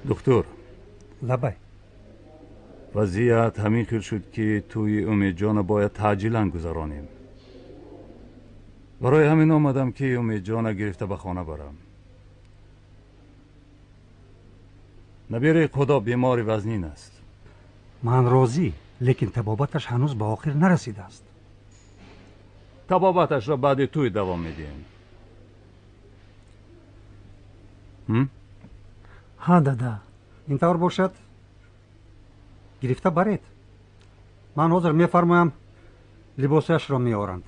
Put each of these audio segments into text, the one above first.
Духтур. Лабай. Вазъият ҳамин хел шуд, ки тӯи Умедҷонро бояд таъҷилан гузаронем. Барои ҳамин омадам, ки Умедҷонро гирифта ба хона барам. Набираи Худо бемори вазнин аст. Ман розӣ, лекин табобаташ ҳанӯз ба охир нарасидааст. Табобаташро баъди тӯй давом медиҳем. Ҳа, дада. Ин тавр бошад, гирифта баред. Ман ҳозир мефармоям, либосашро меоранд.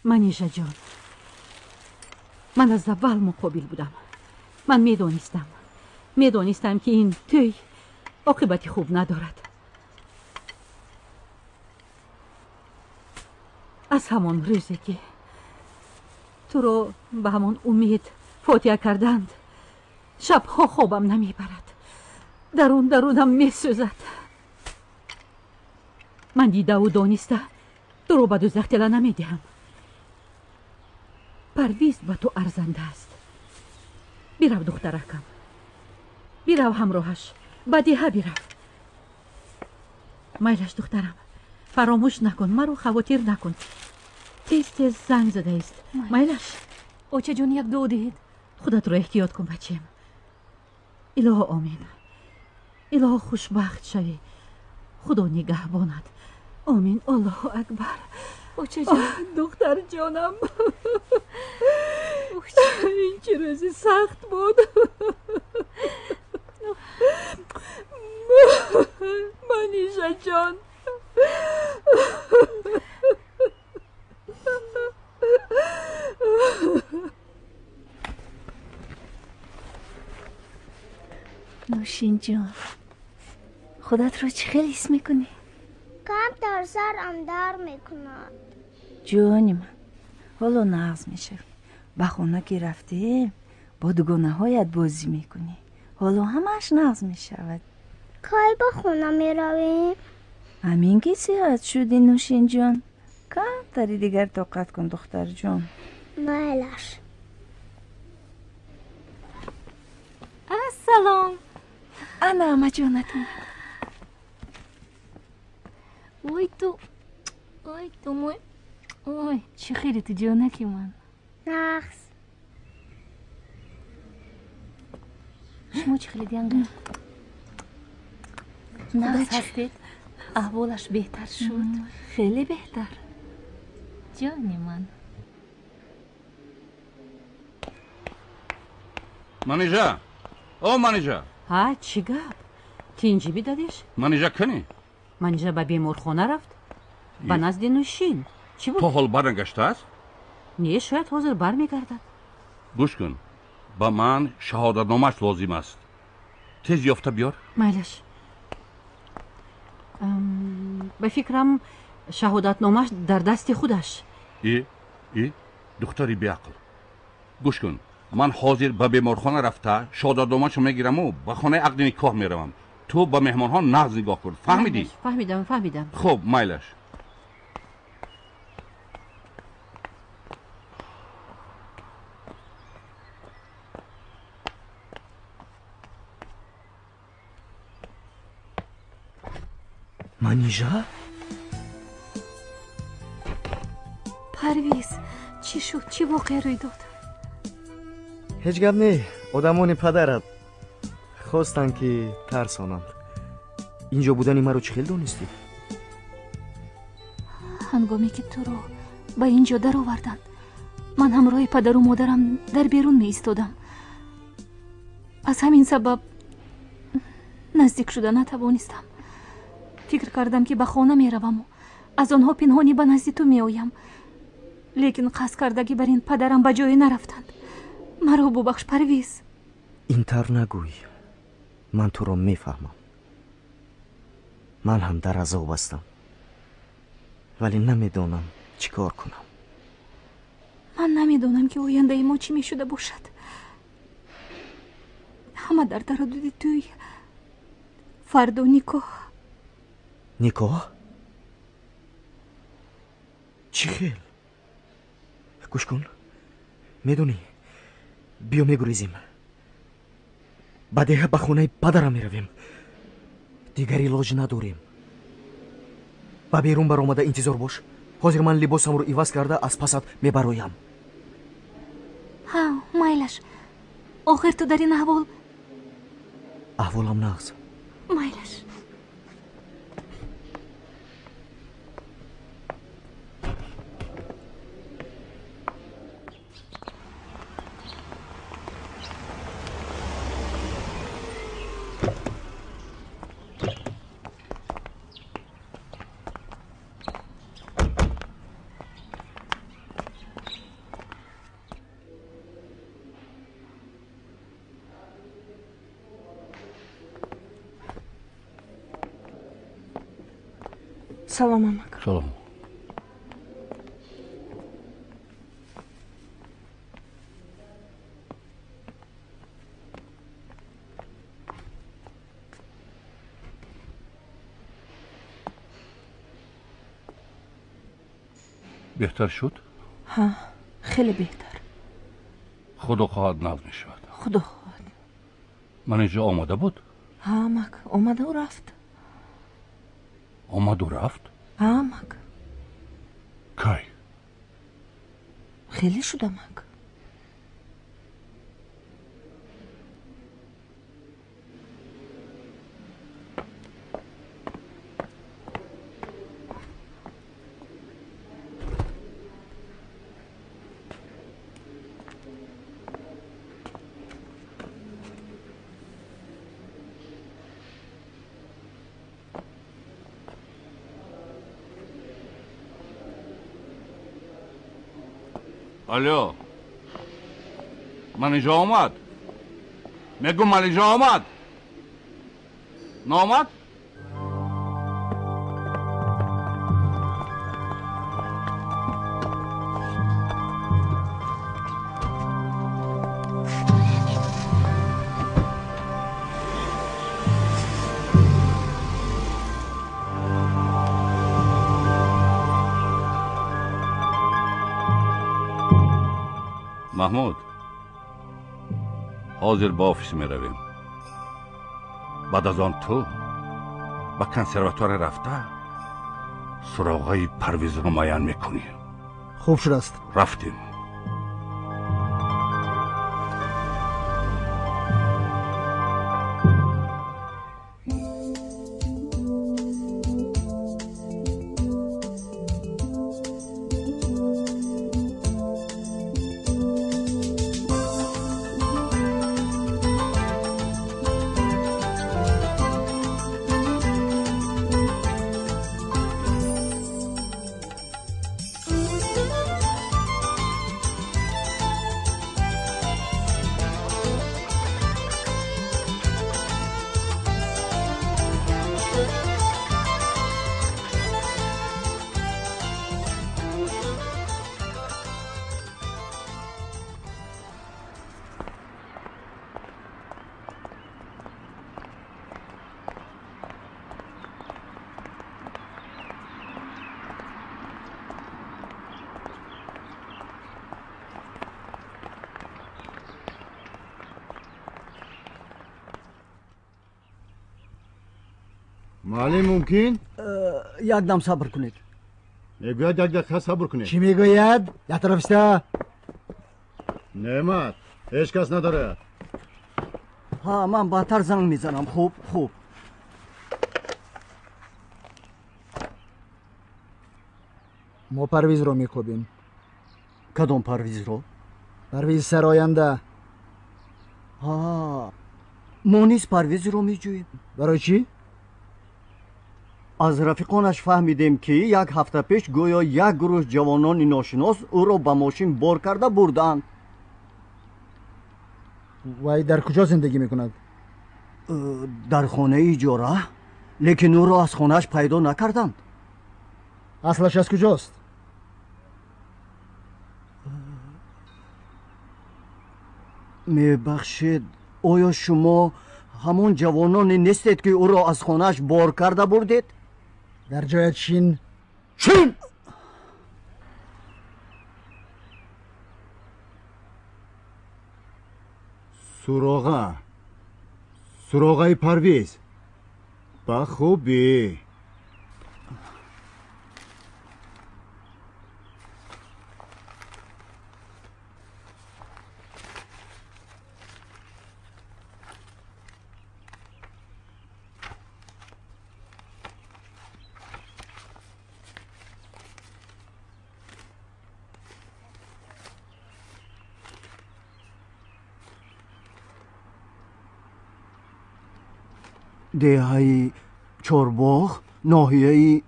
Манижа ҷон, ман аз аввал муқобил будам. Ман медонистам, ки ин тӯй оқибати хуб надорад. Аз ҳамон рӯзе, ки туро ба ҳамон умед фотиҳа карданд, шабҳо хобам намебарад, дарун дарунам месӯзад. Ман дидаву дониста туро ба дӯзах тела намедиҳам. Парвиз ба ту арзанда аст. Бирав, духтаракам, бирав ҳамроҳаш, ба деҳа бирав. Майлаш, духтарам, фаромӯш накун, маро хавотир накун. Тез тез занг задаист. Майлаш. Очаҷон, як дуо диҳед. Худатро эҳтиёт кун, бачем. Илоҳо омин. Илоҳо хушбахт шавӣ. Худо нигаҳбонат. Омин. Аллоҳу акбар. Очаҷон. Духтарҷонам, ин чӣ рӯзи сахт буд. Манижаҷон. Нӯшинҷон, худатро чӣ хел ҳис мекунӣ? Камтар сарам дард мекунад. Ҷони ман, ҳоло нағз мешавӣ. Ба хона ки рафтем, бо дугонаҳоят бозӣ мекунӣ. Ҳоло ҳамааш нағз мешавад. Кай ба хона меравем? Ҳамин ки сиҳат шудӣ, Нӯшинҷон. Камтари дигар тоқат кун, духтарҷон. Майлаш. Ассалом. Ана амаҷонатон. Ой ту, ой ту мой, ой, чӣ хеле ту ҷонаки ман. Нағз. Шумо чӣ хеле дианга? Нағз ҳастед? Аҳволаш беҳтар шуд? Хеле беҳтар. Ҷони ман. Манижа, о Манижа. Ҳа, чӣ гап? Тинҷӣ бидадиш? Манижа кани? Манижа ба беморхона рафт, ба назди Нӯшин. Чӣ буд? То ҳол барнагаштааст? Не, шояд ҳозир бармегардад. Гӯш кун, ба ман шаҳодатномааш лозим аст. Тез ёфта биёр. Майлаш. Ба фикрам, шаҳодатномааш дар дасти худаш. И духтари беақл, гӯш кун, ман ҳозир ба беморхона рафта шаҳодатномаашро мегираму ба хонаи ақди никоҳ меравам. Ту ба меҳмонҳо нағз нигоҳ кун, фаҳмидӣ? Фаҳмидам, фаҳмидам. Хуб, майлаш. Манижа? Парвиз, чӣ шуд? Чӣ воқеа рӯй дод? Ҳеҷ гап не. Одамони падарат хостанд, ки тарсонанд. Инҷо будани маро чӣ хел донистӣ? Ҳангоме ки туро ба ин ҷо дароварданд, ман ҳамроҳи падару модарам дар берун меистодам. Аз ҳамин сабаб наздик шуда натавонистам. Фикр кардам, ки ба хона мераваму аз онҳо пинҳонӣ ба назди ту меоям. Лекин қасд кардагӣ бар ин падарам ба ҷое нарафтанд. Маро бубахш, Парвиз. Ин тавр нагӯй. Ман туро мефаҳмам. Ман ҳам дар азоб ҳастам, вале намедонам чӣ кор кунам. Ман намедонам, ки ояндаи мо чӣ мешуда бошад. Ҳама дар тараддуди тӯй. Фардо никоҳ. Никоҳ? Чӣ хел? Гӯш кун, медонӣ, биё мегурезем. Ба деҳа, ба хонаи падарам меравем. Дигар илоҷ надорем. Ба берун баромада интизор бош. Ҳозир ман либосамро иваз карда аз пасат мебароям. Ҳа, майлаш. Охир ту дар ин аҳвол? Аҳволам нағз. Майлаш. Салом, амак. Салом. Беҳтар шуд? Ҳа, хеле беҳтар. Худо хоҳад, нағз мешавад. Худо хоҳад. Манижа омода буд? Ҳа, амак, омаду рафт. Омаду рафт? Ҳа, амак. Кай? Хеле шуд, амак. Алло, Манижа омад? Мегӯм, Манижа омад? Наомад? Маҳмуд, ҳозир ба офис меравем. Баъд аз он ту ба консерватория рафта суроғаи Парвизро муайян мекунӣ. Хуб шудааст. Рафтем. Муаллим, мумкин? Якдам сабр кунед. Мегӯяд як дақиқа сабр кунед. Чӣ мегӯяд? Як тараф иста. Неъмат, ҳеҷ кас надорад. Ҳа, ман баъдтар занг мезанам. Хуб, хуб. Мо Парвизро мекобем. Кадом Парвизро? Парвизи сароянда. Ҳа, мо низ Парвизро меҷӯем. Барои чӣ? Аз рафиқонаш фаҳмидем, ки як ҳафта пеш гӯё як гурӯҳ ҷавонони ношинос ӯро ба мошин бор карда бурданд. Вай дар куҷо зиндагӣ мекунад? Дар хонаи иҷора, лекин ӯро аз хонааш пайдо накарданд. Аслаш аз куҷост? Мебахшед, оё шумо ҳамон ҷавононе нестед, ки ӯро аз хонааш бор карда бурдед? Дар ҷоят шин. Шин! Суроға, суроғаи Парвиз. Ба хубӣ. Деҳаи Чорбоғ, ноҳияи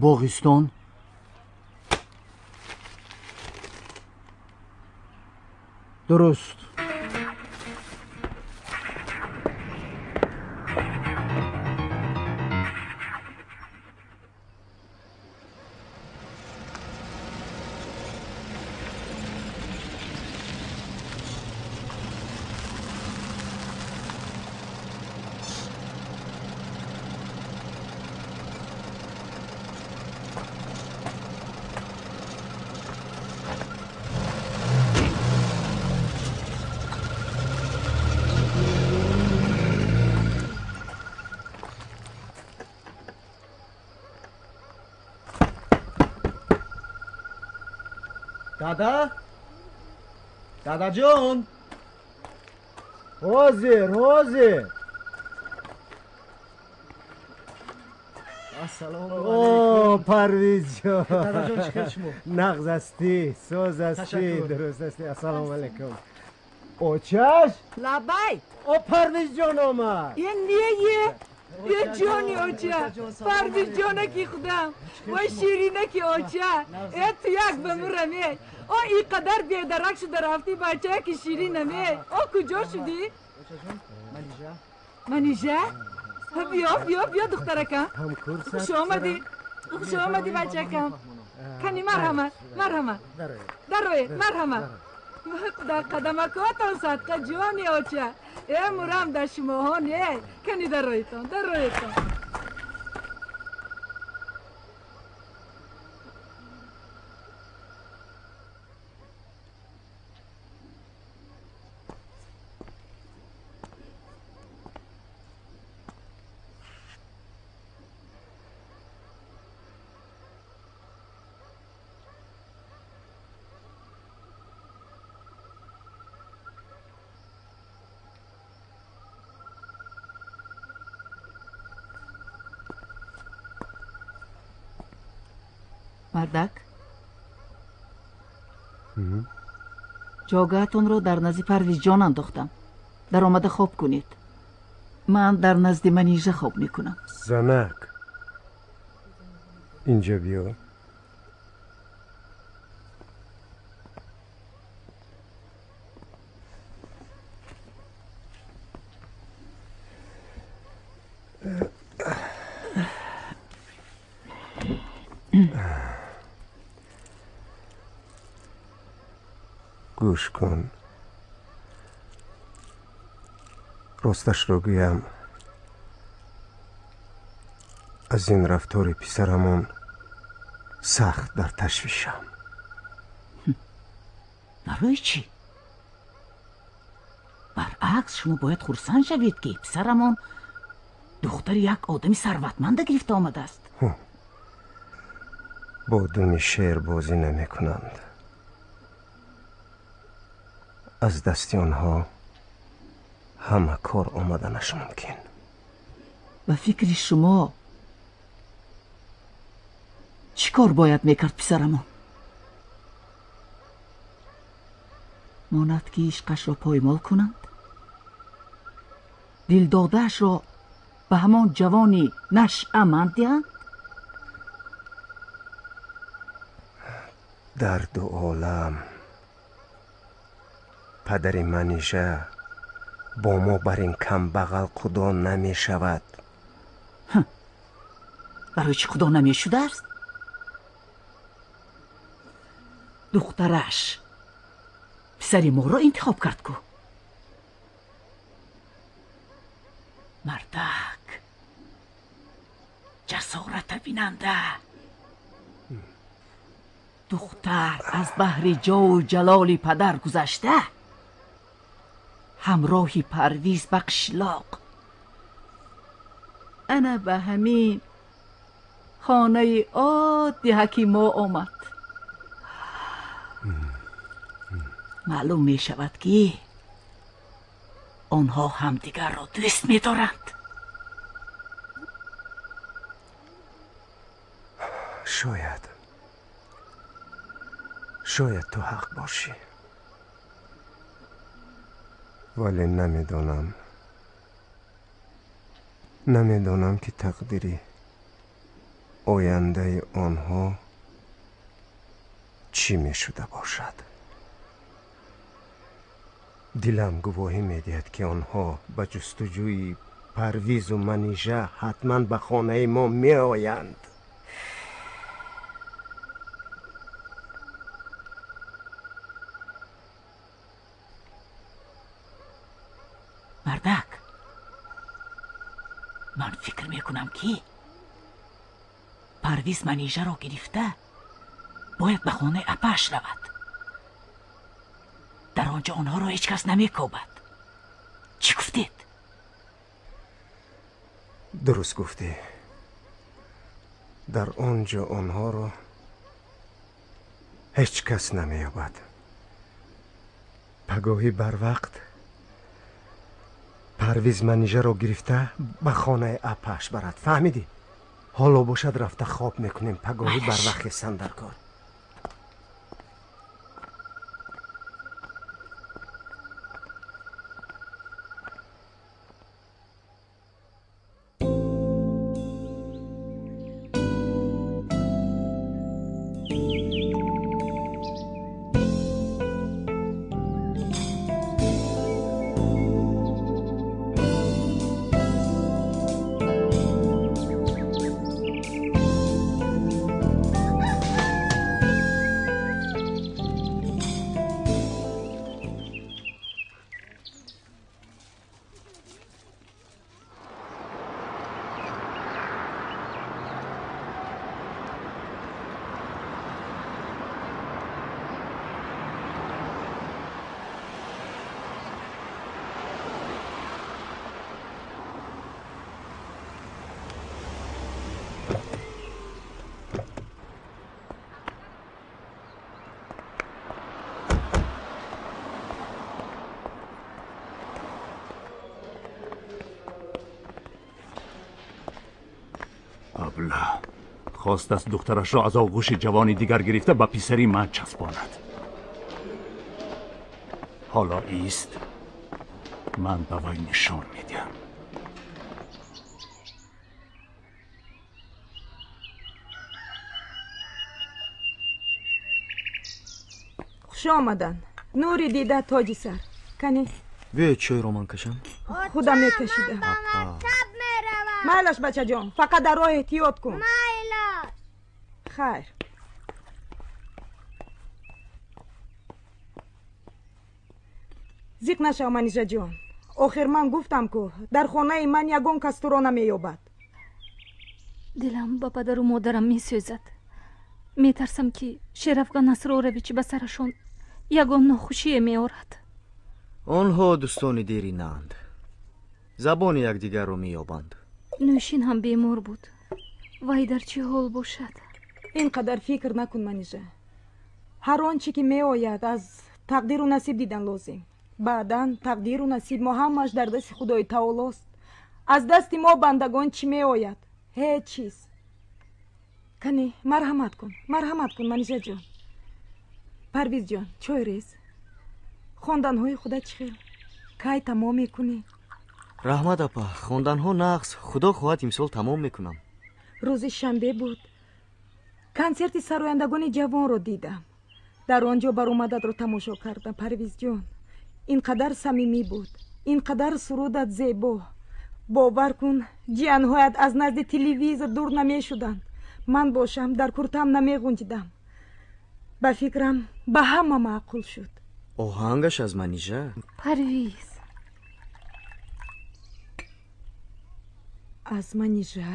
Боғистон. Дуруст. Дада? Дадаҷон? Ҳозир, ҳозир. Ассалому О, алайкум. Парвизҷон. Дадаҷон, чӣ хел шумо? Нағз ҳастӣ, соз ҳастӣ, Ташаккур. дуруст ҳастӣ. Ассалому алайкум. Очаш? Лабай! О, Парвизҷон омад. Е, не, е! Е, ҷони оча! Парвизҷонаки худам! Вой, ширинаки оча! Е, ту як ба мураме! О, ин қадар бедарак шуда рафтӣ, бачаяки ширинаме! О, куҷо шудӣ? Манижа? Биё, биё, биё, духтаракам! Хуш омадӣ! Хуш омадӣ, бачакам! Кани, марҳамат, марҳамат! Дароед, марҳамат! Дар қадамакотон садқа, ҷони оча! Э, мурам дар шумоҳо не! Кани, дароедтон, дароедтон! Мардак, ҷогаатонро дар назди Парвизҷон андохтам. Даромада хоб кунед. Ман дар назди Манижа хоб мекунам. Занак, инҷа биё. Гӯш кун, росташро гӯям, аз ин рафтори писарамон сахт дар ташвишам. Барои чӣ? Баръакс, шумо бояд хурсанд шавед, ки писарамон духтари як одами сарватманда гирифта омадааст. Бо думи шер бозӣ намекунанд. Аз дасти онҳо ҳама кор омаданаш мумкин. Ба фикри шумо чӣ кор бояд мекард писарамон? Монад ки ишқашро поймол кунанд? Дилдодаашро ба ҳамон ҷавони нашъаманд диҳанд? Дар ду олам падари Манижа бо мо бар ин камбағал худо намешавад. Барои чӣ худо намешудааст? Духтараш писари моро интихоб кард ку. Мардак ҷасората бинанда. Духтар аз баҳри ҷову ҷалоли падар гузашта ҳамроҳи Парвиз ба қишлоқ ана ба ҳамин хонаи одди ҳакимо омад. Маълум мешавад ки онҳо ҳамдигарро дӯст медоранд. Шояд ту ҳақ бошӣ, вале намедонам ки тақдири ояндаи онҳо чӣ мешуда бошад. Дилам гувоҳӣ медиҳад ки онҳо ба ҷустуҷӯи Парвизу Манижа ҳатман ба хонаи мо меоянд. Мардак, ман фикр мекунам ки Парвиз Манижаро гирифта бояд ба хонаи апааш равад. Дар он ҷо онҳоро ҳеҷ кас намекобад. Чӣ гуфтед? Дуруст гуфтӣ. Дар он ҷо онҳоро ҳеҷ кас намеёбад. Пагоҳӣ барвақт Парвиз Манижаро гирифта ба хонаи апааш барад. Фаҳмидӣ? Ҳоло бошад рафта хоб мекунем. Пагоҳӣ барвақт хестан дар кор. Хост аст духтарашро аз оғӯши ҷавони дигар гирифта ба писари ман часпонад. Ҳоло ист, ман ба вай нишон медиҳам. Хуш омаданд. Нури дида тоҷи сар. Кани? Биёед чойро ман кашам. Худам мекашидам. Майлаш бачаҷон, фақат дар роҳ эҳтиёт кун. Хайр. Зиқ нашав, Манижаҷон. Охир ман гуфтам ку дар хонаи ман ягон кас туро намеёбад. Дилам ба падару модарам месӯзад. Метарсам ки Шерафган Асрорович ба сарашон ягон нохушие меорад. Онҳо дӯстони деринаанд. Забони якдигарро меёбанд. Нӯшин ҳам бемор буд. Вай дар чӣ ҳол бошад? Ин қадар фикр накун, Манижа. Ҳар он чӣ ки меояд, аз тақдиру насиб дидан лозим. Баъдан тақдиру насиб мо ҳамааш дар дасти Худои Таолост. Аз дасти мо бандагон чӣ меояд? Ҳеҷ чиз. Кани, марҳамат кун, марҳамат кун, Манижаҷон. Парвизҷон, чой рез. Хонданҳои худа чӣ хел? Кай тамом мекунӣ? Раҳмат, апа, хонданҳо нағз, Худо хоҳад имсол тамом мекунам. Рӯзи шанбе буд. Консерти сарояндагони ҷавонро дидам. Дар он ҷо баромадатро тамошо кардам, Парвизҷон. Ин қадар самимӣ буд, ин қадар сурудат зебо. Бовар кун, ҷиянҳоят аз назди телевизор дур намешуданд. Ман бошам, дар куртам намеғунҷидам. Ба фикрам, ба ҳама маъқул шуд. Оҳангаш аз Манижа. Парвиз. Аз Манижа?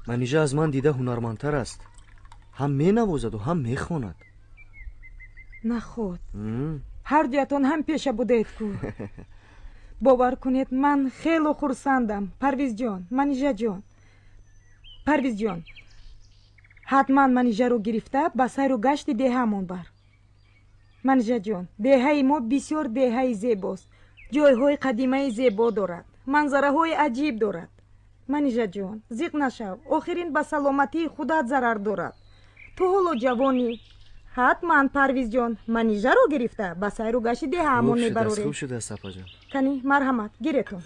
Манижа аз ман дида ҳунармандтар аст. Ҳам менавозаду ҳам мехонад. Наход, ҳар дуятон ҳам пеша будаед ку. Бовар кунед, ман хело хурсандам, Парвизҷон, Манижаҷон. Парвизҷон, ҳатман Манижаро гирифта ба сайру гашти деҳаамон бар. Манижаҷон, деҳаи мо бисёр деҳаи зебост. Ҷойҳои қадимаи зебо дорад, манзараҳои аҷиб дорад. Манижаҷон, зиқ нашав, охирин ба саломатии худат зарар дорад. Ту ҳоло ҷавонӣ. Ҳатман, Парвизҷон, Манижаро гирифта ба сайру гашти деҳаамон мебарорем. Хуб шудааст, апаҷон. Кани, марҳамат, гиретон.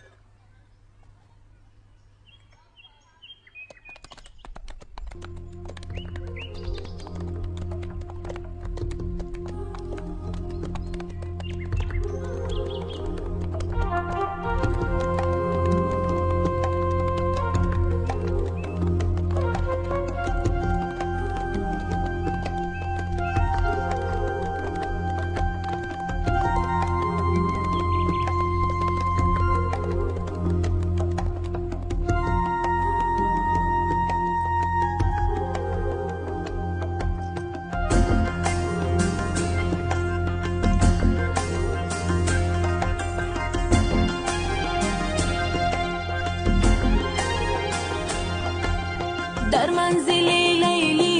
Дар манзили Лайлӣ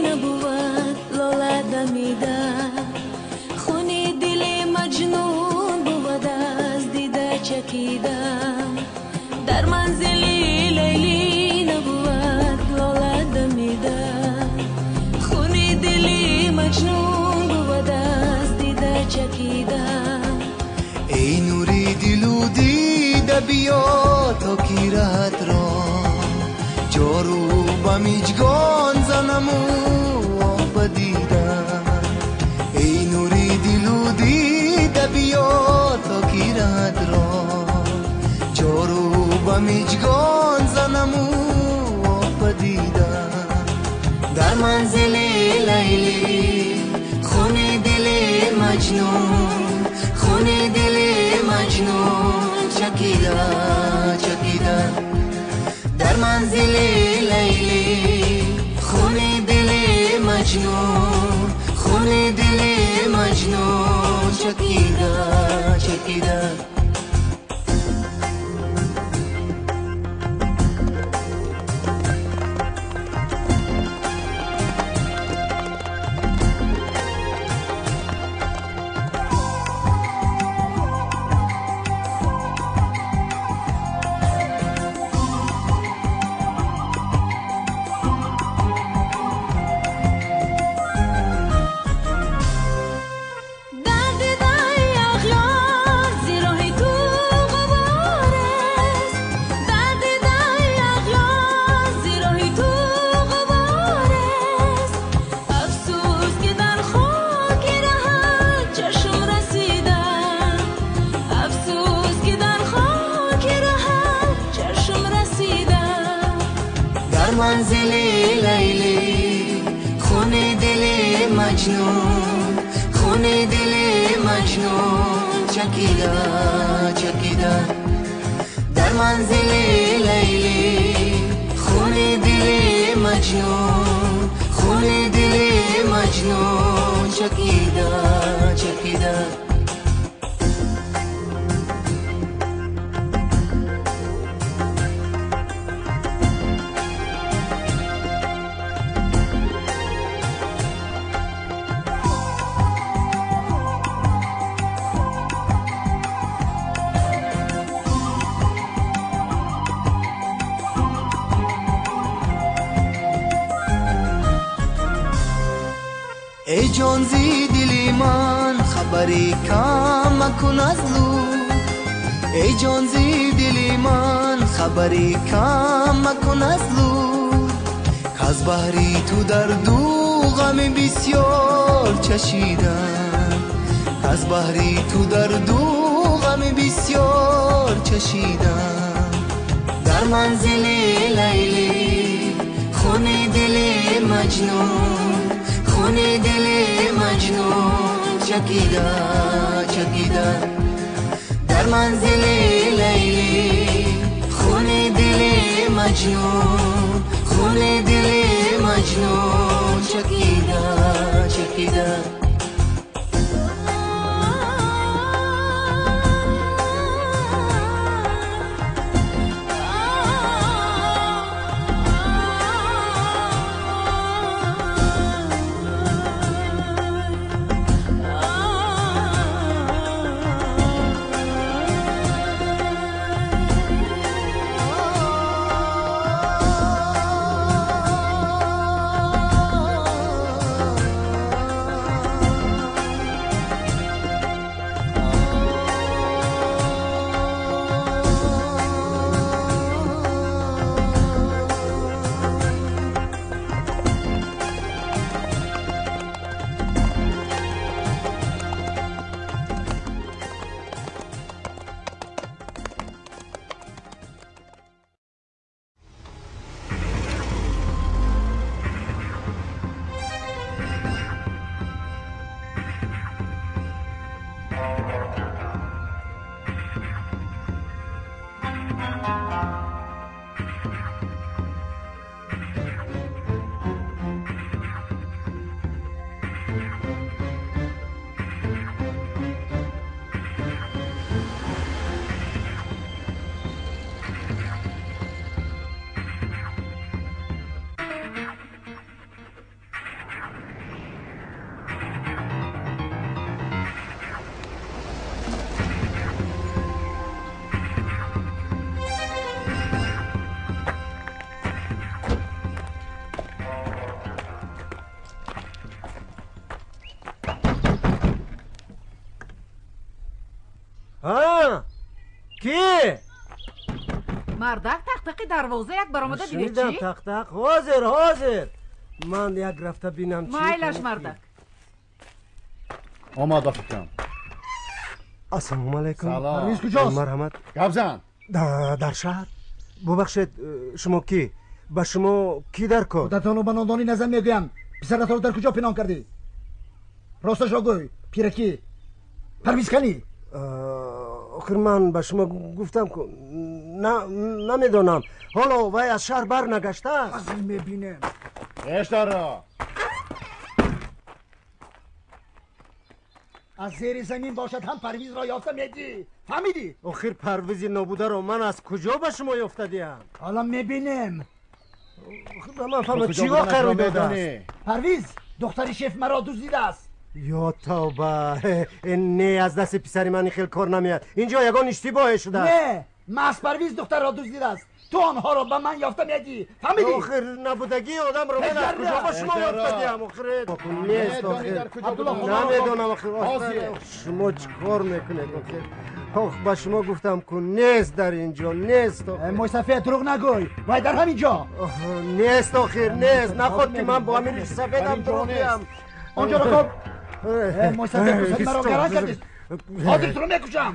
набувад лола дамида, хуни дили Маҷнун бувад аз дида чакида. Дар манзили Лайлӣ набувад лола дамида, хуни дили Маҷнун бувад аз дида чакида. Эй нури дилу дида, биё то ки раҳат ро ҷору ба миҷгон занаму ба дида. Эй нури дилу дида, биё то ки раҳат ро ҷору ба миҷгон занаму ба дида. Дар манзили Лайлӣ хуни дили Маҷнун, хуни дили Маҷнун чакида, чакида. Дар манзили Лайлӣ хуни дили Маҷнун, хуни дили Маҷнун чакида, чакида. Манзили Лайлӣ хуни дили Маҷнун, хуни дили Маҷнун чакида, чакида. Дар манзили Лайлӣ хуни дили Маҷнун, хуни дили Маҷнун чакида, чакида. Эй ҷон зи дили ман хабаре кам макун аз лутф, эй ҷон зи дили ман хабаре кам макун аз лутф, каз баҳри ту дарду ғами бисёр чашидам, каз баҳри ту дарду ғами бисёр чашидам. Дар манзили Лайлӣ хуни дили Маҷнун, хуни дили Маҷнун чакида чакида. Дар манзили Лайлӣ хуни дили Маҷнун, хуни дили Маҷнун чакида чакида. Мардак тақтақи дарвоза як баромада дидед чӣ? Тақтақ ҳозир ҳозир. Ман як рафта бинам чӣ. Майлаш мардак. Омад ба фикрам. Ассалому алайкум. Парвиз куҷост? Марҳамат. Гап зан. Дар шаҳр. Бубахшед, шумо кӣ? Ба шумо кӣ дар кор? Худатонро ба нодонӣ назар мегӯям. Писаратро дар куҷо пинҳон кардӣ? Росташро гӯй, пиракӣ. Парвиз канӣ? Охир ман ба шумо гуфтам ку намедонам. Ҳоло вай аз шаҳр бар нагаштааст. Аз ин мебинем. Эштарро аз зери замин бошад ҳам Парвизро ёфта медӣ. Фаҳмидӣ? Охир Парвизи нобударо ман аз куҷо ба шумо ёфта диҳам? Ҳоло мебинем. Ман фаҳмам чӣ воқеа рӯй додааст. Парвиз духтари шеф маро дуздидааст. Ё тавба, не, аз дасти писари ман хел кор намеяд. Инҷо ягон иштибоҳе шудааст. Не, маҳз Парвиз духтарро дуздидааст. Ту онҳоро ба ман ёфта медӣ. Фаҳмидӣ? Охир набудагии одамро ман аз куҷо ба шумо ёфта диҳам? Охир нест, охир намедонам. Охир шумо чӣ кор мекунед? Охир ох, ба шумо гуфтам ку нест дар инҷо, нест. Мӯйсафед, дурӯғ нагӯй, вай дар ҳамин ҷо нест. Охир нест. Наход ки ман бо амири сафедам дурӯғ гӯям. Онҷоро коб. Мӯйсафед, рӯсари маро гарон кардӣ. Ҳозир туро мекушам.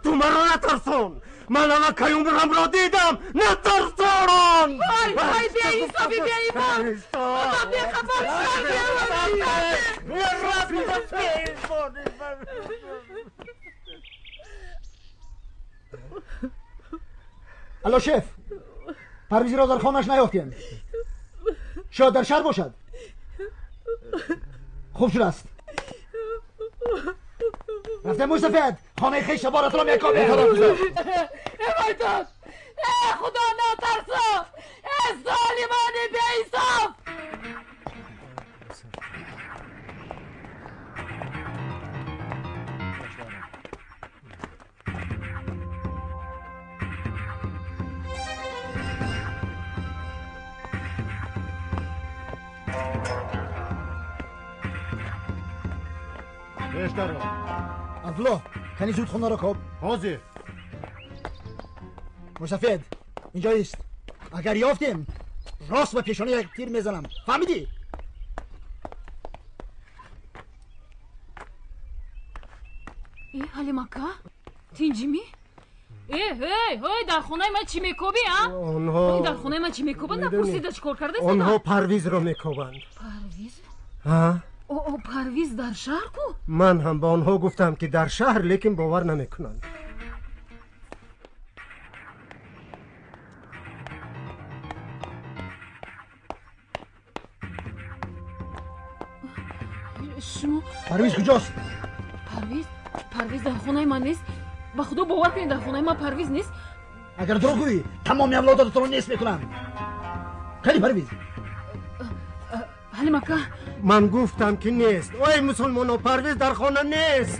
Ту маро натарсон. Ман аллакай умрамро дидам. Натарсон. Вай, вай, беинсофи, беимон. Худо бехабар Алло шеф, Парвизро дар хонааш наёфтем. Шояд дар шаҳр бошад. Хуб шудааст. Рафтем мӯйсафед, хонаи хеш шаборатро мекобем. Э вайдод, э худо натарсо, э золимони беинсоф. Абдулло, кани зуд хонаро коб. Ҳозир. Мусафед, инҷо ист. Агар ёфтем, рост ба пешона як тир мезанам. Фаҳмидӣ? Э, Ҳалимака, тинҷимӣ? Э, эй, эй, дар хонаи ман чӣ мекобӣ, а? Онҳо Дар хонаи ман чӣ мекобанд? Напурсида чӣ кор карда? Онҳо Парвизро мекобанд. Парвиз? Ҳа? О, Парвиз дар шаҳр ку? Ман ҳам ба онҳо гуфтам, ки дар шаҳр, лекин бовар намекунанд. Шумо Парвиз куҷост? Парвиз? Парвиз дар хонаи ман нест. Ба худо бовар кунед, дар хонаи ман Парвиз нест. Агар дурӯғ гӯӣ, тамоми авлодатро нест мекунам. Кани Парвиз? Ҳалимака, Ман гуфтам, ки нест. Ой, мусулмоно, Парвиз дар хона нест.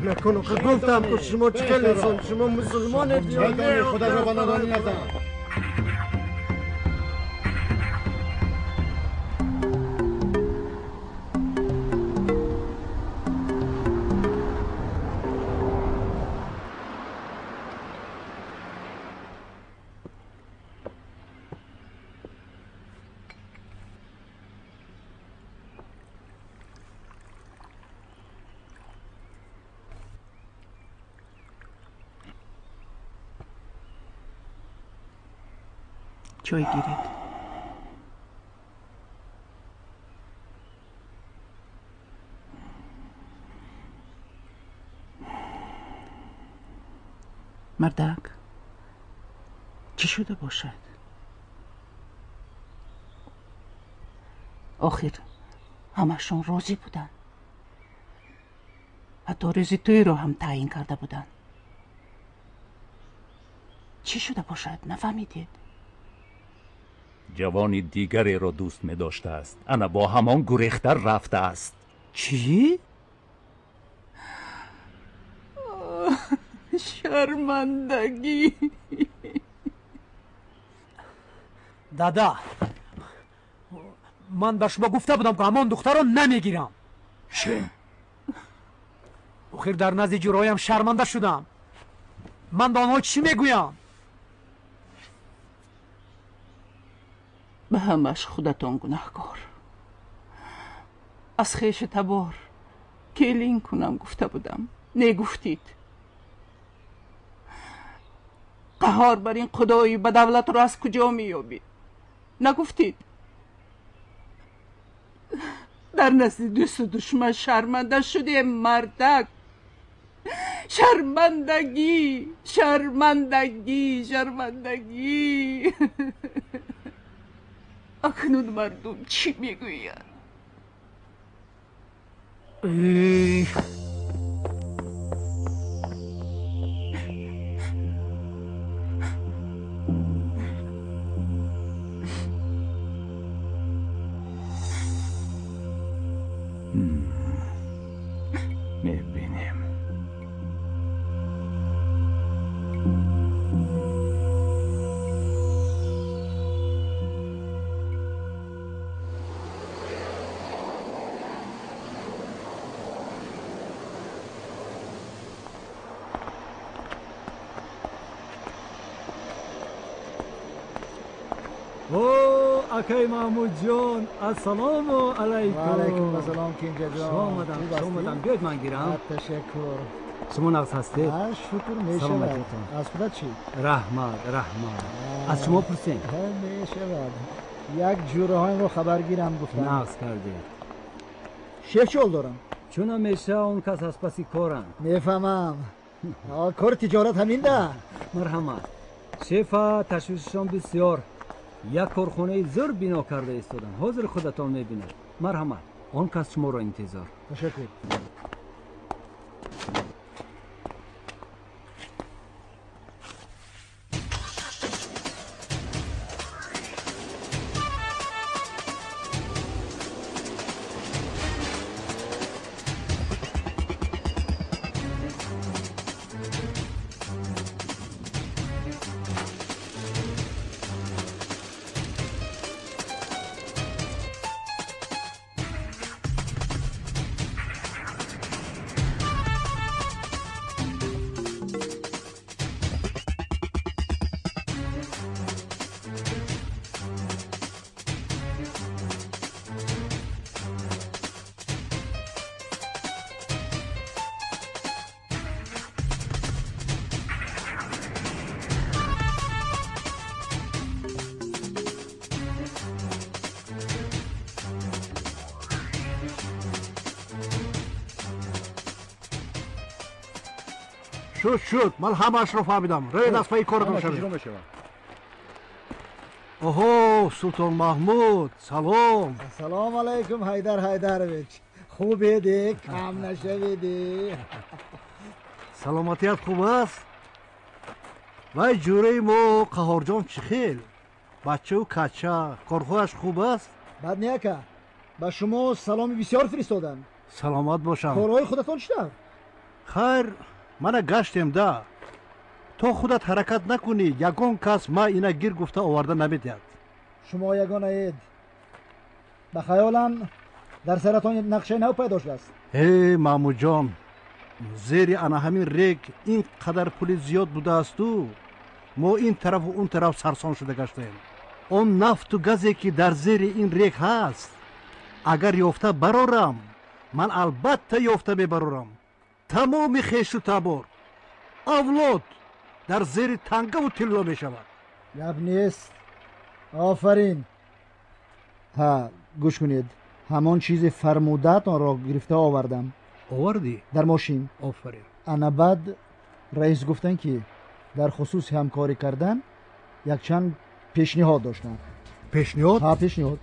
Накун, гуфтам ку, шумо чӣ хел инсон, шумо мусулмонед ё не? Худатро ба надонӣ назан. Чой гиред. Мардак, чӣ шуда бошад? Охир ҳамашон розӣ буданд. Ҳатто рӯзи тӯйро ҳам таъин карда буданд. Чӣ шуда бошад, нафаҳмидед? Ҷавони дигареро дӯст медоштааст. Ана бо ҳамон гурехта рафтааст. Чӣ? Шармандагӣ. Дада, ман ба шумо гуфта будам, ки ҳамон духтарро намегирам. Чӣ? Охир дар назди ҷуроям шарманда шудам. Ман ба онҳо чӣ мегӯям? Ба ҳамаш худатон гунаҳкор. Аз хеши табор келин кунам гуфта будам, негуфтид. Қаҳор бар ин худои ба давлатро аз куҷо меёбӣ? Нагуфтид. Дар назди дӯсту душман шарманда шудем, мардак. Шармандагӣ, шармандагӣ, шармандагӣ. Акнун мардум чӣ мегӯянд? Мебинем. Акай Маҳмудҷон, ассалому алайкум. Ва алайкум ассалом, Кенҷаҷон. Шумо омадам, шумо омадам. Биёед, ман гирам. Ташаккур. Шумо нағз ҳастед? Шукр, мешавад. Аз худат чӣ? Раҳмат, раҳмат. Аз шумо пурсем. Мешавад. Як ҷураҳоимро хабар гирам гуфтам. Нағз кардед. Шеф чӣ ҳол дорам? Чун ҳамеша он кас аз паси коранд. Мефаҳмам. Кори тиҷорат ҳаминда. Марҳамат. Шефа ташвишашон бисёр. Як корхонаи зӯр бино карда истоданд. Ҳозир худатон мебинед. Марҳамат, он кас шуморо интизор. Ташаккур. Шуд, шуд, ман ҳамаашро фаҳмидам. Равед, аз пайи коратон шавед. Оҳо, Султон Маҳмуд, салом. Ассалому алайкум, Ҳайдар Ҳайдарович. Хубеде, кам нашаведе. Саломатият хуб аст? Вай ҷӯраи мо Қаҳорҷон чӣ хел? Бачаву кача, корҳояш хуб аст? Бад не, ака. Ба шумо саломи бисёр фиристодам. Саломат бошам. Корҳои худатон чӣ тавр? Хайр, мана гаштем да. То худат ҳаракат накунӣ, ягон кас ма ина гир гуфта оварда намедиҳад. Шумо ягонаед. Ба хаёлам дар саратон нақшаи нав пайдо шудааст. Э, Маҳмудҷон, зери ана ҳамин рег ин қадар пули зиёд будаасту мо ин тарафу он тараф сарсон шуда гаштаем. Он нафту газе ки дар зери ин рег ҳаст, агар ёфта барорам, ман албатта ёфта мебарорам. Тамоми хешу табор, авлод дар зери тангаву тилло мешавад. Гап нест. Офарин. Ҳа, гӯш кунед, ҳамон чизи фармудаатонро гирифта овардам. Овардӣ? Дар мошин. Офарин. Ана баъд раис гуфтанд, ки дар хусуси ҳамкорӣ кардан якчанд пешниҳод доштанд. Пешниҳод? Ҳа, пешниҳод.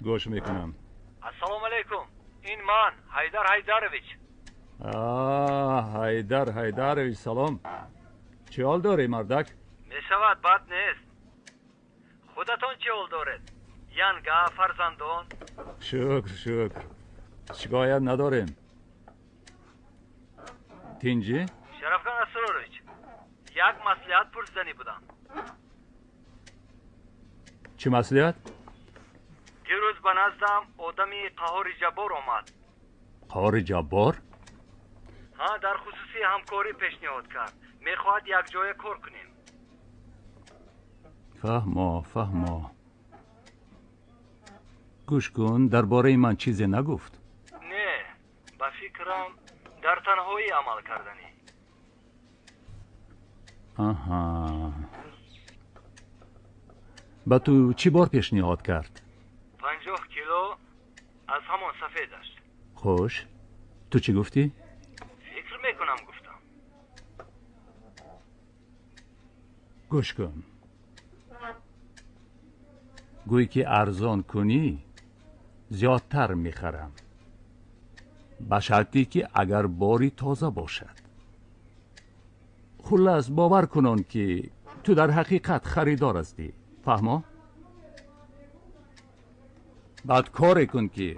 Гӯш мекунам. Ассалому алайкум, ин ман Ҳайдар Ҳайдарович. Ҳайдар Ҳайдарович, салом. Чӣ ҳол дорӣ, мардак? Мешавад, бад нест. Худатон чӣ ҳол доред? Янга, фарзандон? Шукр, шукр, шикоят надорем. Тинҷӣ? Шарафхон Асрорович, як маслиҳат пурсиданӣ будам. Чӣ маслиҳат? Дирӯз ба наздам одами Қаҳори Ҷаббор омад. Қаҳори Ҷаббор? Ҳа, дар хусуси ҳамкорӣ пешниҳод кард. Мехоҳад якҷоя кор кунем. Фаҳмо, фаҳмо. Гӯш кун, дар бораи ман чизе нагуфт? Не, ба фикрам дар танҳоӣ амал карданӣ. Аҳа. Ба ту чӣ бор пешниҳод кард? 50 кило аз ҳамон сафедаш. Хуш, ту чӣ гуфтӣ? Фикр мекунам, гуфтам. Гӯш кун, гӯй ки арзон кунӣ зиёдтар мехарам, ба шарте ки агар бори тоза бошад. Хуллас, бовар кунон ки ту дар ҳақиқат харидор ҳастӣ. Фаҳмо? Баъд коре кун ки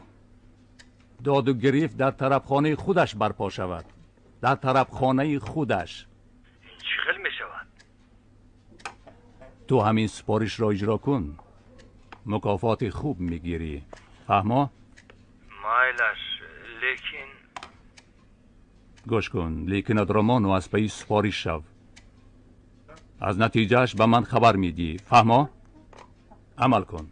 доду гирифт дар тарабхонаи худаш барпо шавад. Дар тарабхонаи худаш. Ин чӣ хел мешавад? Ту ҳамин супоришро иҷро кун, мукофоти хуб мегирӣ. Фаҳмо? Майлаш, лекин гӯш кун, лекинат ромону аз пайи супориш шав. Аз натиҷааш ба ман хабар медиҳӣ. Фаҳмо? Амал кун.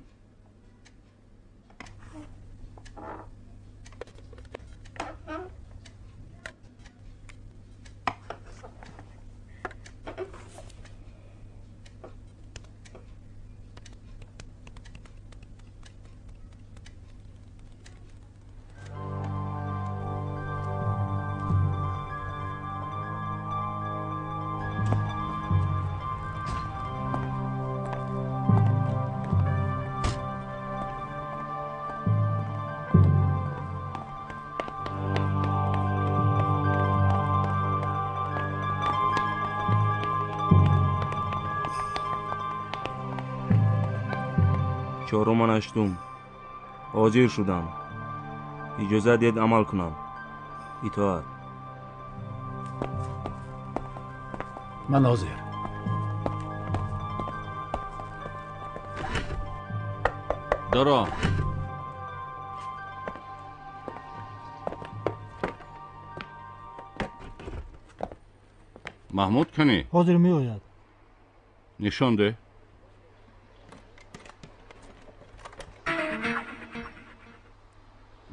Чоруман ҳаштум. Ҳозир шудам. Иҷозат диҳед амал кунам. Итоат. Ман ҳозир. Доро. Маҳмуд кани? Ҳозир меояд. Нишон деҳ.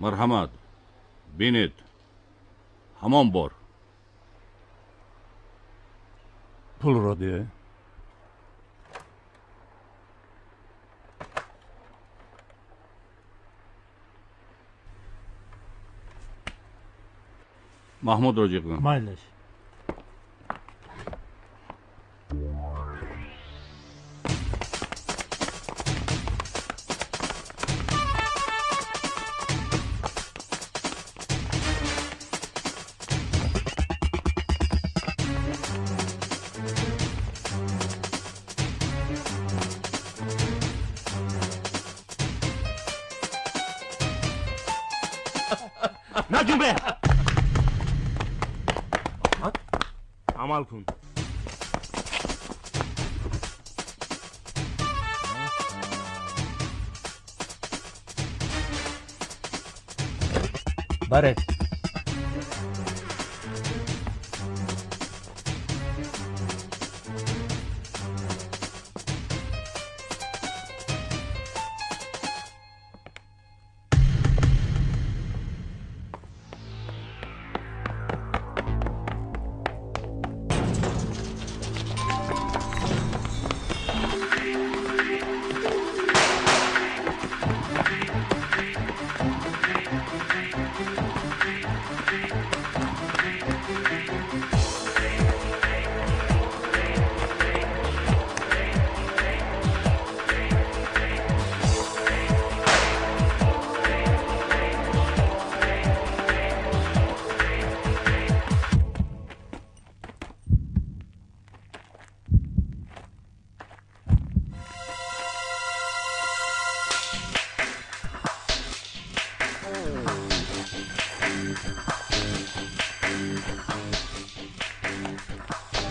Марҳамат, бинед, ҳамон бор. Пулро деҳ. Маҳмудро ҷиғ кун. Майлаш. Наҷумбе! Амал кун. Баре.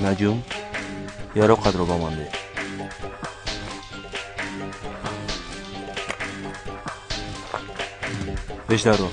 Наҷум, яроқатро ба ман деҳ. Бештарро.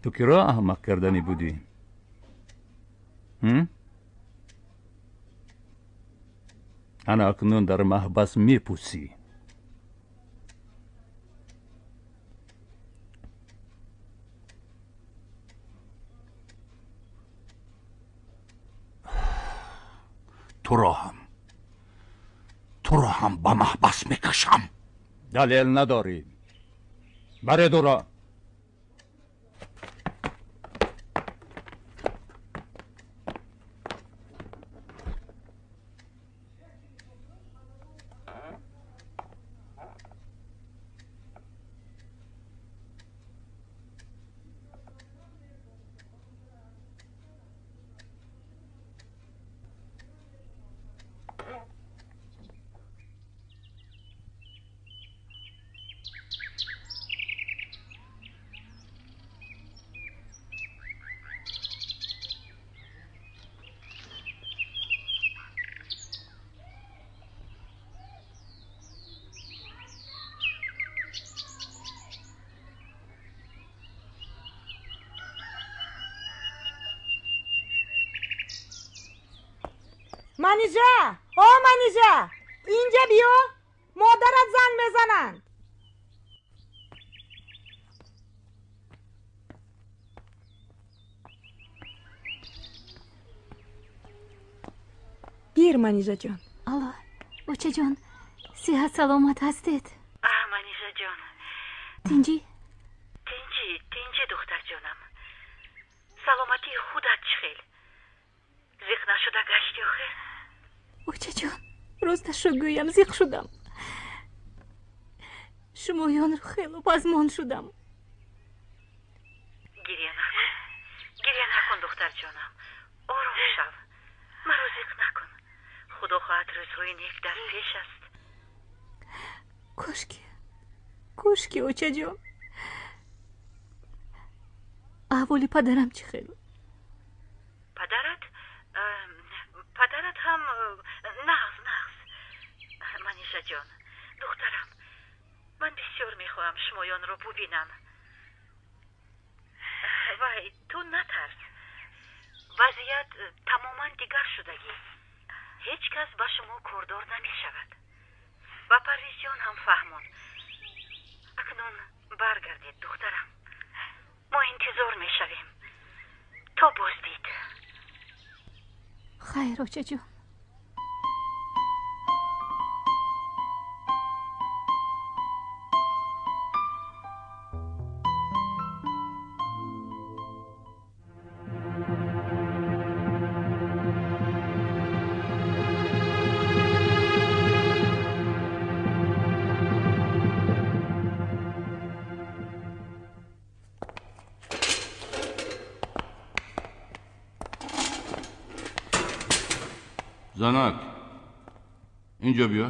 Ту киро аҳмақ карданӣ будӣ? Ана акнун дар маҳбас мепӯсӣ. Туро ҳам ба маҳбас мекашам. Далел надорӣ. Баред ӯро. Манижа! О, Манижа! Инҷа биё! Модарат занг мезананд. Гир, Манижаҷон. Алло, очаҷон, сиҳат саломат ҳастед? Манижаҷон. Тинҷӣ? Тинҷӣ, тинҷӣ, духтарҷонам. Саломатии худат чӣ хел? Зиқ нашуда гаштӣ охир? Очаҷон, росташро гӯям, зиқ шудам. Шумоёнро хело пазмон шудам. Гиря накун, гиря накун, духтарҷонам. Ором шав, маро зиқ накун. Худо хоҳад, рӯзҳои нек дар пеш аст. Кошки, кошки, очаҷон. Аҳволи падарам чӣ хел? Падарат? Падарат ҳам нағз, нағз. Манижаҷон, духтарам, ман бисёр мехоҳам шумоёнро бубинам. Вай, ту натарс. Вазъият тамоман дигар шудагӣ. Ҳеҷ кас ба шумо кордор намешавад. Ба Парвизҷон ҳам фаҳмон. Акнун баргардед, духтарам. Мо интизор мешавем. То боздид. Хайр, очаҷон. Занак, инҷо биё.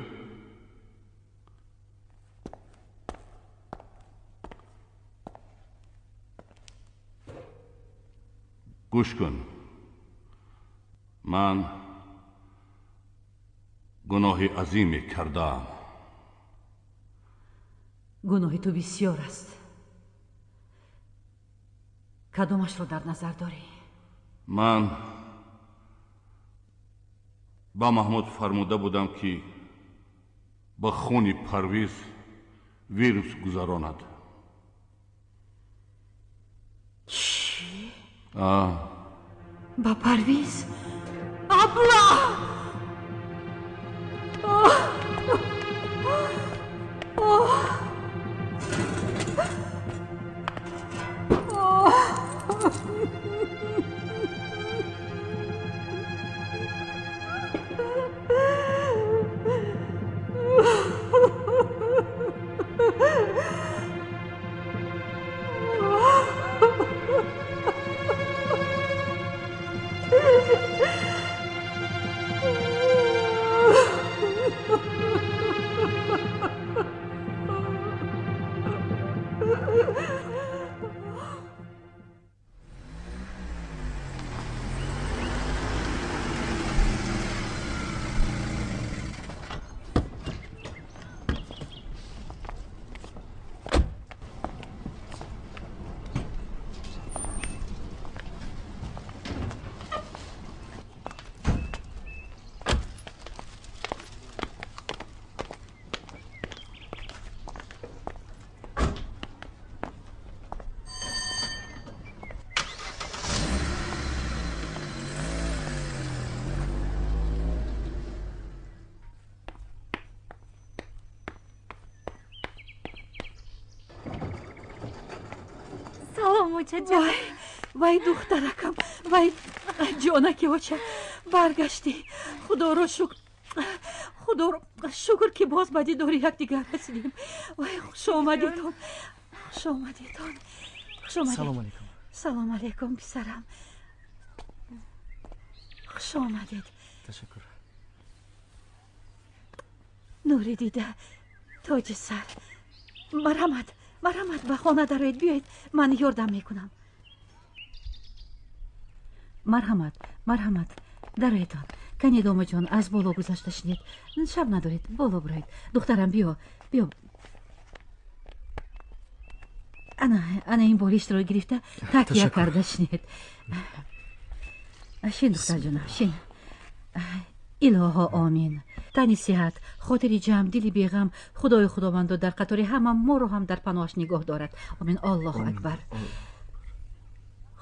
Гӯш кун. Ман гуноҳи азиме кардаам. Гуноҳи ту бисёр аст. Кадомашро дар назар дорӣ? Ман ба Маҳмуд фармуда будам, ки ба хуни Парвиз вирус гузаронад. Чӣ? А. Ба Парвиз? Абла! Салом, очаҷон. Вай, вай, духтаракам, вай, ҷонаки оча, баргаштӣ. Худоро шукр, худоро шукр, ки боз ба дидори якдигар расидем. Вай, хуш омадедон, хуш омадедон, хуш омадед. Салом алейкум. Салом алейкум, писарам. Хуш омадед. Ташаккур. Нури дида, тоҷи сар. Марҳамат, марҳамат, ба хона дароед, биёед, ман ёрдам мекунам. Марҳамат, марҳамат, дароедон. Кани домаҷон, аз боло гузашта шинед. Шаб надоред, боло бироед. Духтарам, биё, биё. Ана, ана ин болиштро гирифта такя карда шинед. Шин, духтарҷонам, шин. Илоҳо омин. Тани сиҳат, хотири ҷамъ, дили беғам, Худои Худовандо дар қатори ҳама моро ҳам дар паноҳаш нигоҳ дорад. Омин. Аллоҳу акбар.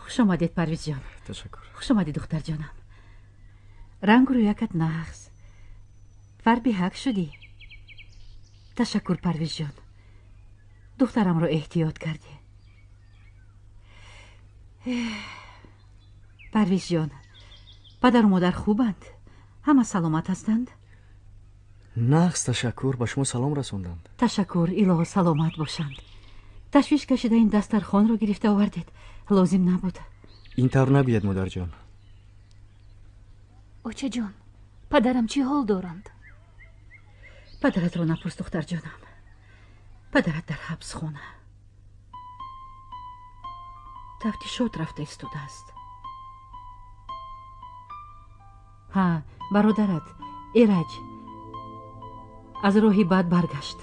Хуш омадед, Парвизҷон. Ташаккур. Хуш омадед, духтарҷонам. Рангу рӯякат нағз. Фарбиҳак шудӣ. Ташаккур, Парвизҷон, духтарамро эҳтиёт кардӣ. Парвизҷон, падару модар хубанд? Ҳама саломат ҳастанд? Нағз, ташаккур. Ба шумо салом расонданд. Ташаккур, илоҳо саломат бошанд. Ташвиш кашида ин дастархонро гирифта овардед, лозим набуд. Ин тавр нагӯяд, модарҷон. Очаҷон, падарам чӣ ҳол доранд? Падаратро напурс, духтарҷонам. Падарат дар ҳабсхона тафтишот рафта истодааст. Ҳа, бародарат Эраҷ аз роҳи бад баргашт,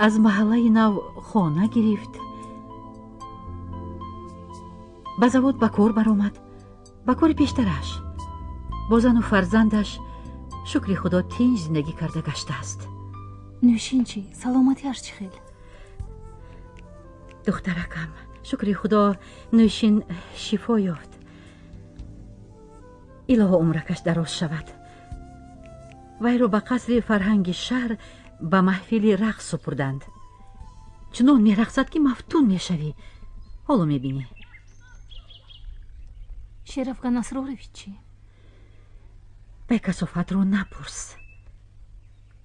аз маҳаллаи нав хона гирифт, ба завод ба кор баромад, ба кори пештараш. Бо зану фарзандаш, шукри Худо, тинҷ зиндагӣ карда гаштааст. Нӯшин чӣ? Саломатиаш чӣ хел? Духтаракам, шукри Худо, Нӯшин шифо ёфт. Илоҳо умракаш дароз шавад. Вайро ба қасри фарҳанги шаҳр ба маҳфили рақс супурданд. Чунон мерақсад, ки мафтун мешавӣ. Ҳоло мебинӣ. Шерафган Асрорович чӣ? Бай касофатро напурс.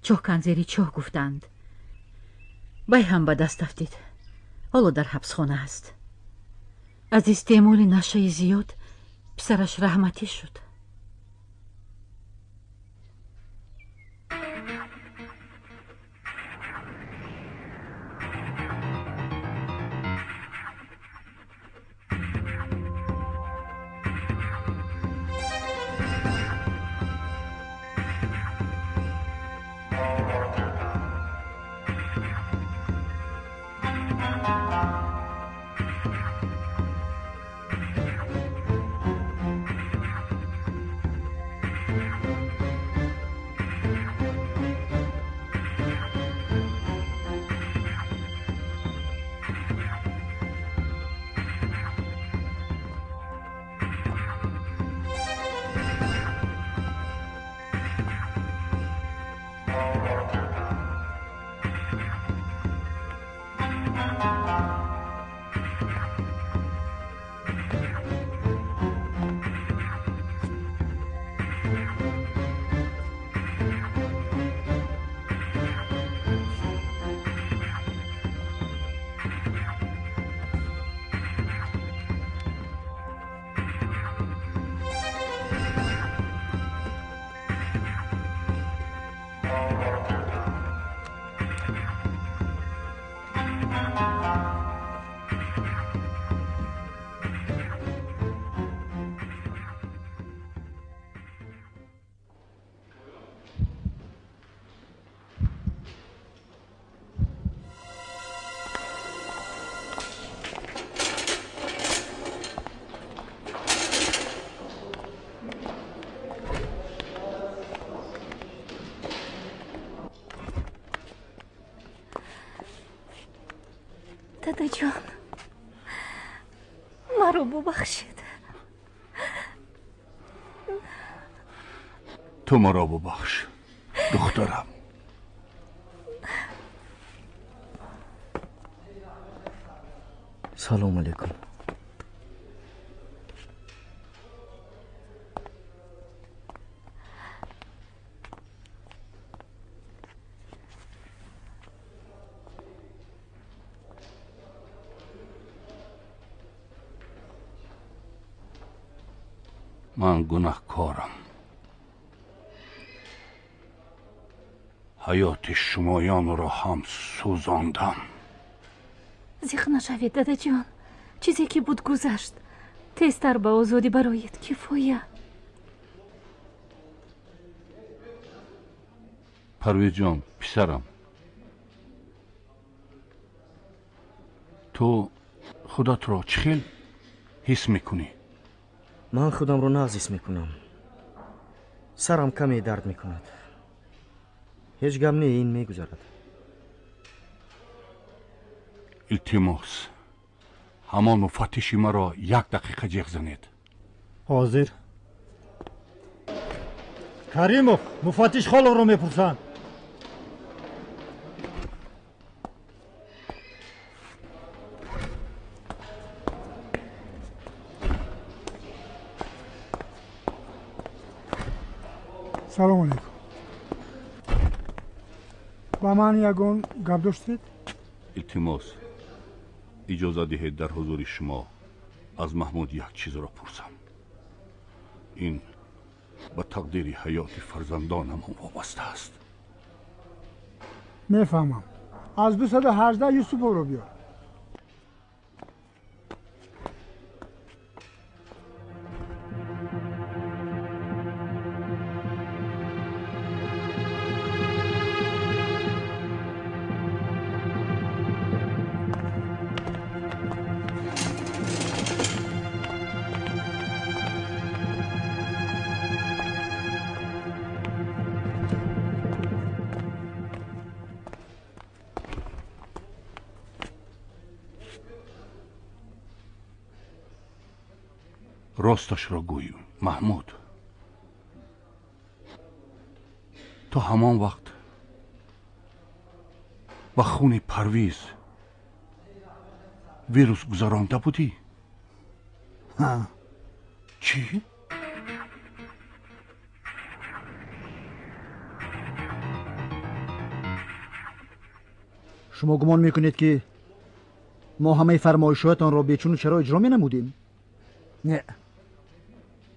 Чоҳкан зери чоҳ гуфтанд. Бай ҳам ба даст афтид. Ҳоло дар ҳабсхона аст. Аз истеъмоли нашаи зиёд писараш раҳматӣ шуд. Дадаҷон, маро бубахшед. Ту маро бубахш, духтарам. Салом алейкум. Ман гунаҳкорам. Ҳаёти шумоёнро ҳам сӯзондам. Зиқ нашавед, дадаҷон. Чизе ки буд гузашт. Тезтар ба озодӣ бароед, кифоя. Парвизҷон, писарам, ту худатро чӣ хел ҳис мекунӣ? Ман худамро нағз ҳис мекунам. Сарам каме дард мекунад. Ҳеҷ гап не, ин мегузарад. Илтимос, ҳамон муфаттиши маро як дақиқа ҷеғ занед. Ҳозир. Каримов, муфаттиш Холовро мепурсанд. Салом алейкум. Ба ман ягон гап доштед? Илтимос, иҷоза диҳед дар ҳузури шумо аз Маҳмуд як чизро пурсам. Ин ба тақдири ҳаёти фарзандонамон вобаста аст. Мефаҳмам. Аз 218 Юсуповро биёр. Росташро гӯй, Маҳмуд. То ҳамон вақт ба хуни Парвиз вирус гузаронда будӣ? Чӣ? Шумо гумон мекунед, ки мо ҳамаи фармоишҳоятонро бечуну чаро иҷро менамудем? Не,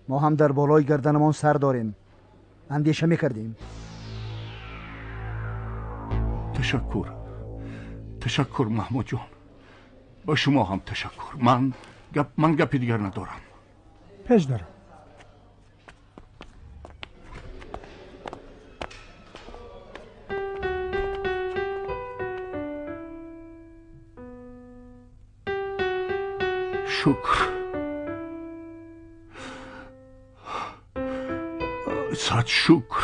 мо ҳам дар болои гарданамон сар дорем, андеша мекардем. Ташаккур, ташаккур, Маҳмудҷон. Ба шумо ҳам ташаккур. Ман гапи дигар надорам. Пеш даро. Шукр. Сад шукр.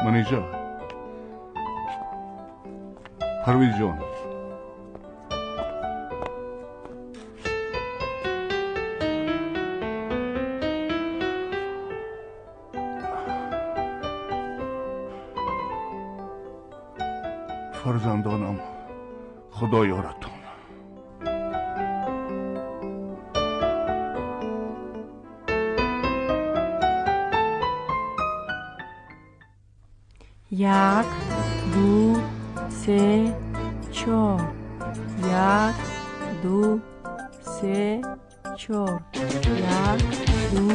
Манижа, Парвизҷон, фарзандонам, Худо ёратон. Як, ду, се, чор. Як, ду, се, чор. Як, ду,